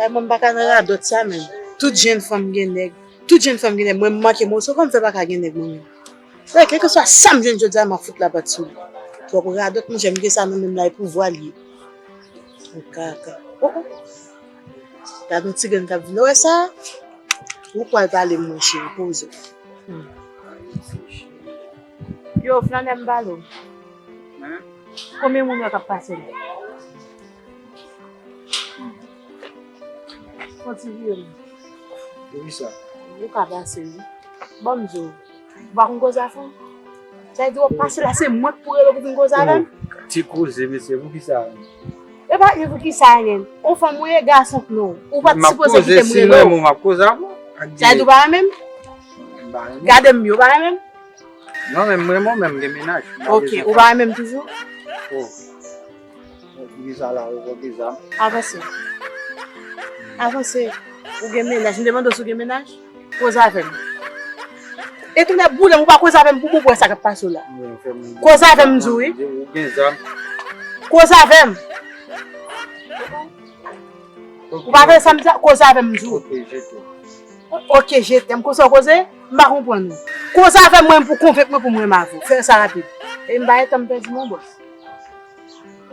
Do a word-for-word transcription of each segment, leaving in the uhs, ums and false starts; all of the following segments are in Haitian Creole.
Mwen m pa ka nan radòt sa menm. Tout jèn fanm gen nèg. Tout jèn fanm gen nèg. Mwen m manke moso, kòman m fè pa ka gen nèg mwen menm? Frè, kèlkeswa sa m jwenn jodi a, m ap fout lapat sou li. Twòp radòt, monchè, m gen sa nan men m la, e pouvwa l ye. Yon kaka. Oh, oh. Gad yon ti grenn k ap vin. Ou wè sa? Ou pral pale m, mwen, cheri, poze w. Hmm. Yo, flannè, m pale w. Konbyen moun wè k ap pase la? Fon ti vire m. Poukisa? Ou ka pase, wi. Ban m di w. Ou pa konn koze avè m? Sa vle di w ap pase la, se mwen k pou rele w pou vin koze avè m? Oh, ti koze, mesye, poukisa? E pa gen poukisa, anyen. Ou fanm ou ye, gason k non. Ou pa t sipoze kite m rele w. M ap koze, si m renmen w, m ap koze avè w. Sa vle di w pa renmen m? M pa renmen w. Gade m byen, ou pa renmen m? Non, men m renmen w, men m gen mennaj. Ok, ou pa renmen m toujou? Oh. Poukisa la, ou gen zam? Avanse. Avanse. Ou gen mennaj. M te mande w si w gen mennaj? Koze avè m. E tounen boule m, ou pa koze avè m pou bon pou wè sa k ap pase w la. Koze avè m, m di w, wi. Ou gen zam. Koze avè m. Ou pa tande sa m di a? Koze avè m, m di w. Ok, je t'aime. Ok, je t'aime. Konsa w koze? M pa konprann ou. Koze avè m, mwen, pou konvenk mwen pou m renmen avè w. Fè sa rapid. E m pa gen tan m pèdi, non, bòs.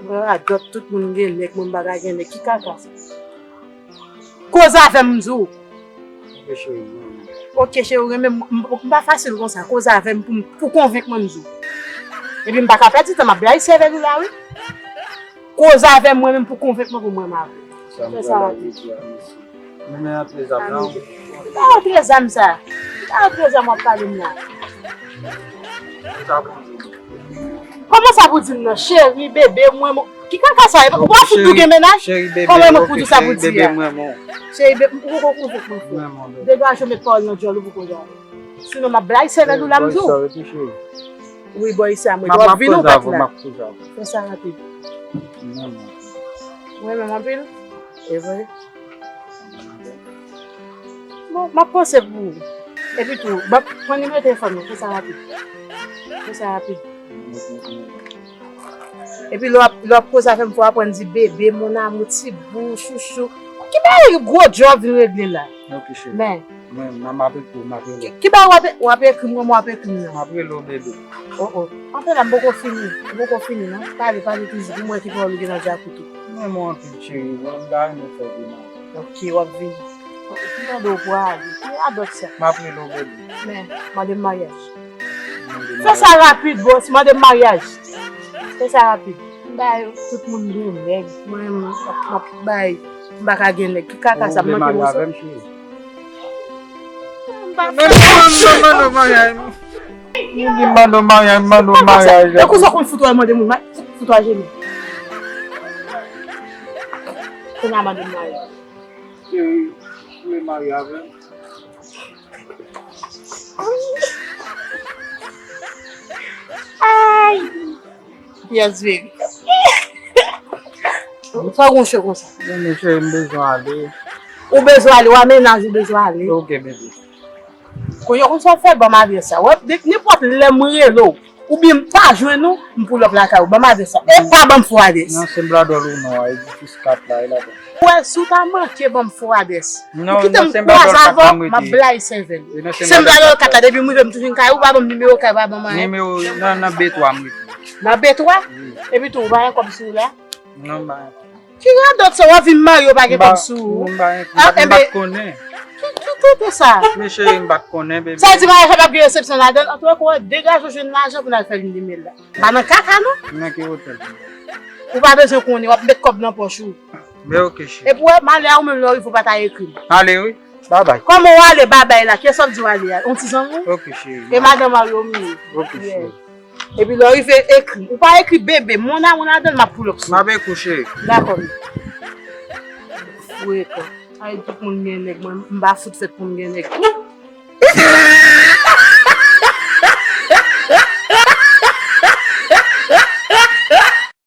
Radòt, tout moun gen nèg, mwen m pa ka gen nèg. Ki kaka sa? Koze avè m, m di w. Ok, cheri, mwen. Ok, cheri, ou renmen m, m, m pa fasil konsa. Koze avè m pou, pou konvenk mwen, m di w. Epi m pa ka pèdi tan, m ap blayi sèvèl ou la, wi. Koze avè m, mwen menm, pou konvenk mwen pou mwen renmen avè w. Fè sa rapid. Sa m pral la jodi a, mesye. Mwen men antre zam nan. Ki pa antre zam sa? Ki pa antre zam w ap pale m la? Sa pou di. Kòman sa pou di m nan? Cheri, bebe, mwen, mwen. Ki kaka sa? Ou pa fout tou gen mennaj? Cheri, bebe, kòman mwen pou di sa pou di a? Cheri, bebe, ou poko konvenk mwen, frè. Degaje w, met pawòl nan djòl ou pou koze avè m. Sinon, m ap blayi sèvèl ou la, m di w. Wi, bò isi a, mwen. W ap vin ou pa t la. Fè sa rapid. Ou renmen m anpil? E vre? Bon, m ap panse pou ou. Epi tou, ban, pran nimewo telefòn mwen, fè sa rapid. Fè sa rapid. Epi lè w ap, lè w ap koze avè m, fò w aprann di bebe, mon amour, ti bou, chouchou. Ki bagay gwo djòb vin regle la? Ok, cheri. Men. Mwen, m ap ekri w, m ap rele w. Ki bagay w ap, w ap ekri m, kòman w ap ekri m nan? M ap rele w, bebe. Oh, oh. Anfen la, m poko fini. M poko fini, non. Pale, pale toujou. Pou m wè ki pawòl ou gen nan djakout ou. Mwen, mwen anpil, cheri. Mwen, m ta renmen fè demen. Ok, w ap vini. Ki mande w pou ale? Ki radòt sa? M ap rele w, bebe. Men, mande m maryaj. Fè sa rapid, bòs. Mande m maryaj. Fè sa rapid. M bay tout moun gen nèg. Mwen, m ap, m ap bay. M pa ka gen nèg. Ki kaka sa? M manke moso. Ou vle marye avè m, cheri? M pa fè. Mande w maryaj, m mande w maryaj, m mande w maryaj. E kousa w konn fout wè mande moun, fout wè jenou. Kounye a mande m maryaj. Cheri, ou vle marye avè m? Ay! Yes, baby. Sa w gonfle konsa? Bon, mesye, m bezwen ale. Ou bezwen ale, w a mennaj ou bezwen ale. Ok, baby. Kounye a, konn sa w fè, ban m adrès la. Wè, de, nenpòt lè m rele w, oubyen m pa jwenn ou, m pull up lakay ou. Ban m adrès la. E pa ban m fo adrès. Nan, se m bladòl ou non, a edifis kat la, e ladan. Wè, si w ta manke ban m fo adrès. Ou kite m kwaze avè w, m ap blayi sèvèl. Se m bladòl kat la, depi m rive m tou fin kay ou, pa ban m nimewo kay, pa ban m anyen. Nimewo nan, nan B twa m rete. Nan B twa? Wi. Epi tou, ou pa gen kòb sou ou la? Non, m pa gen kòb. Ki radòt sa, w ap vin marye, w pa gen kòb sou ou? M pa gen kòb, m pa t konnen. Ki, ki tete sa? Men cheri, m pa t konnen, bebe. Sa di maryaj la p ap gen resepsyon ladan l? Antouka, degaje w jwenn lajan pou n al fè lin de myèl la. Pa nan kaka, non. Nan ki otèl? Ou pa bezwen konnen, w ap met kòb nan pòch ou. Men ok, cheri. Epi w wè, m ale a, ou menm lè w rive, ou pa ta ekri m. Ale, wi. Babay. Kòman w ale, babay la? Kiyès w ap di w ale a? Yon ti zanmi w? Ok, cheri. E madan mari w m ye. Ok, cheri. Epi lè w rive, ekri. Ou pa ekri bebe, mon amour ladan l, m ap pull up sou ou. M ap ekri w, cheri. Dakò, men. Frekan. Ay, tout moun gen nèg, mwen, m pa fout fèt pou m gen nèg.